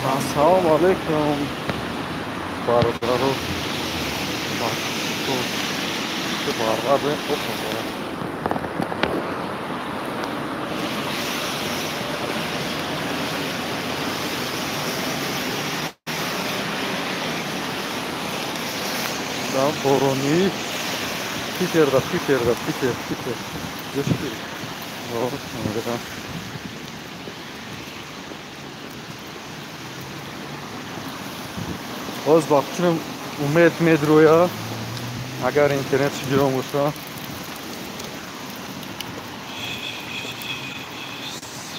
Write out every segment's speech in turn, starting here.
Ассалому алайкум, бародаро. Борони Питерда, Питерда, Питер, Питер. Боз вақтим умед медрӯя, агар интернет гирон боша.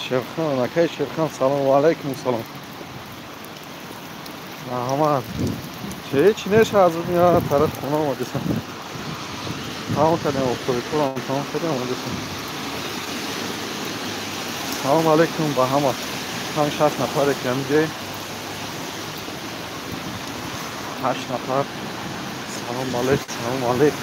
Шерхан, акай Шерхан, салому алайкум, салом. Раҳмат. Чӣ неша аз тараф хона омадесам. Тамом кардем офтоби корам, тамом кардем омадесам. Салом алайкум ба ҳама. 5-6 нафаре ки ҳамиҷо. 8 нафар. Салом алейк, салом алейк.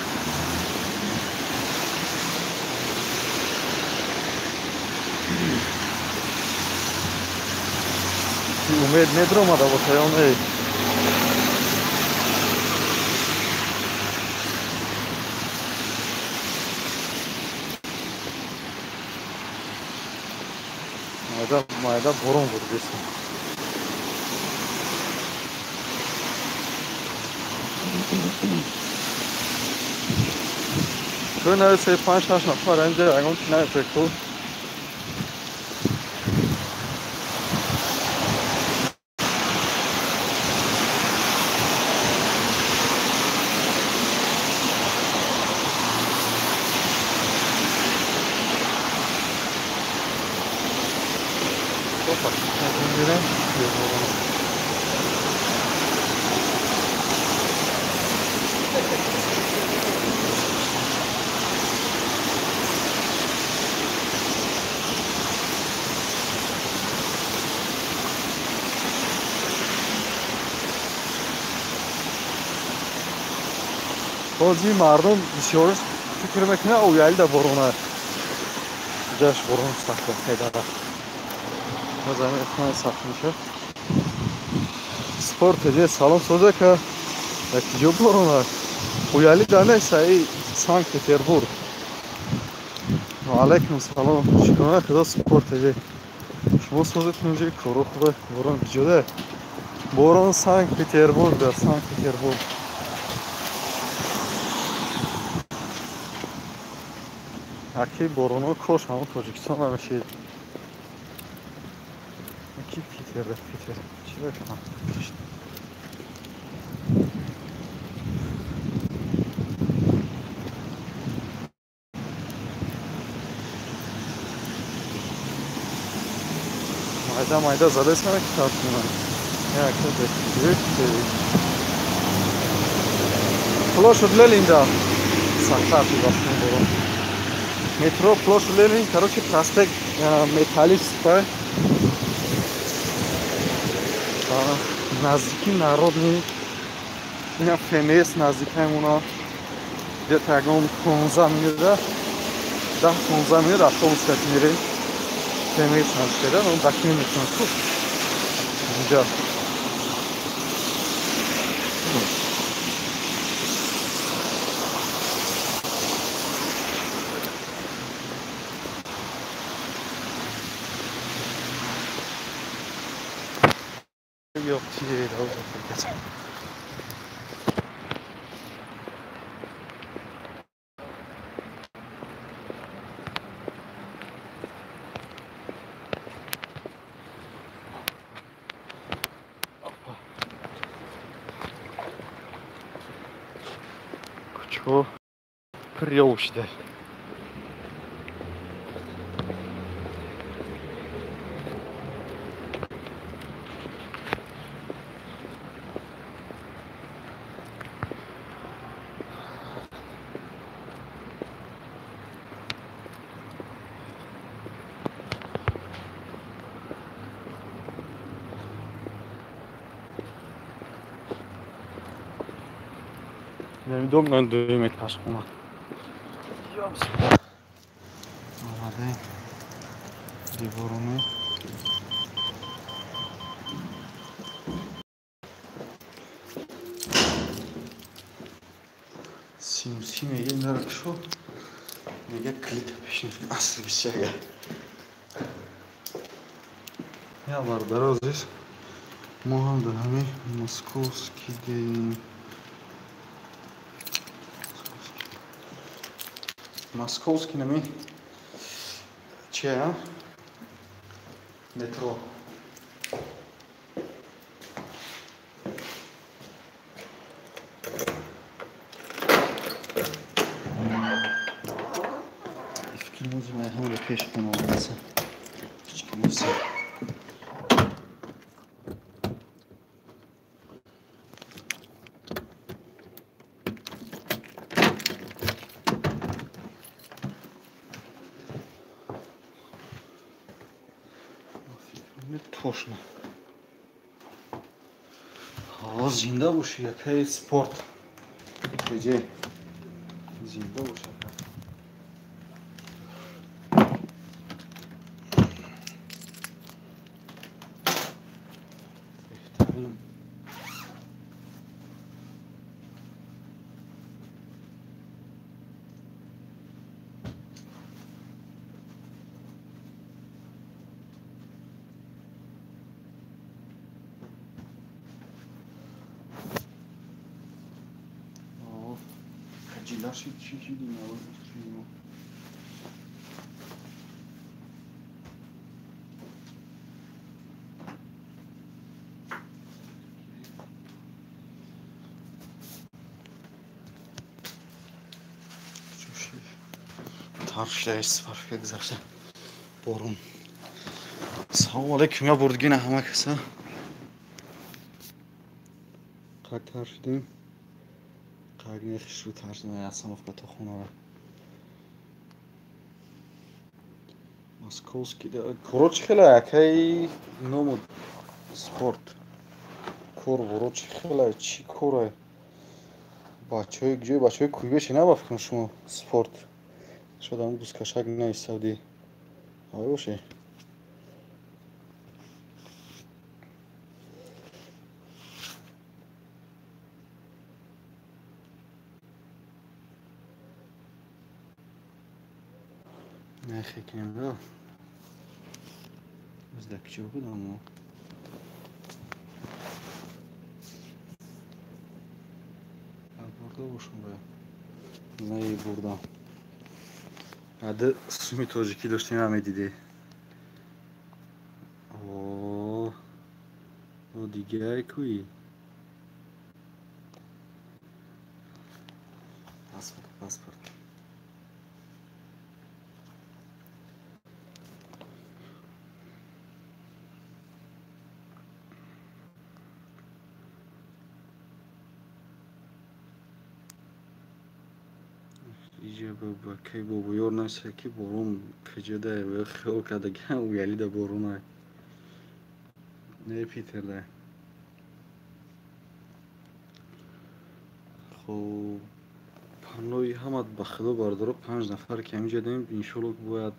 Умед медромада боша ё не? Майда, майда борон бурдесам. Ту нависе 5-6 нафар инҷа ягон чи нависе ку. Бози мардум бисёр фикр мекунад, оялида борона. Ҷаш борон сахт хедара. Замин сахт мешавад. Спорт ҷе салом созака. Ҷо борона. Оялида нест, ай Санкт-Петербург. Ва алайкум салом. Шукрона худо спорт ҷе. Шумо созатон ҷе коро худо борон ҷода. Борон Санкт-Петербург, дар Санкт-Петербург. Аки бороно кош ҳамон Тоҷикистон намешид. Аки Питер, Питер. Чӣ бикунам? Майда майда задесана ки таркунам. Як площадь Ленина. Сахтар шуд борон. Метро площадь Ленин, короче, проспект Металлист, наздики Народный, ина ФМС наздикаемона, где-то ягон 15 минута, 10-15 минут автобус кати мерем, ФМС наздикада, но дакин метавонад ку инҷа. Кучо пир шуда. Намедонам дуюм этаж хона. Омадаем. Деворона. Синуси мега инара кушо. Мега клита пешин аср бисяга. Я бародаро азиз, мо ҳам дар ҳамин Московский дем. Московский нами чия? Метро. Фикр пеш хона. Тошно. Ҳаво зинда боши, якаи спорт. Теҷе. Зинда боши. Беҳтарин. Жилаши чӣ шиди навози? Тар шуда сфарфка гузашта борон. Салому алейкум, я бурдгина ҳама каса. Қак тар шудем. Қак нехишу тар шудем остановка то хонара. Московский коро чӣ хела якаи ному спорт. Кор боро чӣ хела чӣ кора? Бачаҳои ҷои бачаҳои кӯйбеше набафкам шумо спорт. Шояд ҳам гузкашак наиставдӣ. Ҳавай боше. Нахекунем да. Аз дар куҷо будам мо? Бурда бошам бояд. Не бурдам. Ады суми тоҷикӣ доштем ҳам медидӣ. О, дигар кӯи. Паспорт, паспорт. Иҷа бакай бобоёр наша ки борон куҷода хиёл кардагиам уялида борона. Не Питерда. Хоб, панои ҳамат ба худо бардоро 5 нафар ки ҳаминҷа дем, иншолло бояд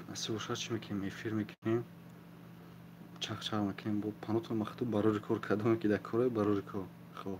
насиб бошад чӣ мекунем, эфир мекунем, чақчақ мекунем. Бо панотон ба худо барори кор кардаме ки дар корае барори кор. Хоб.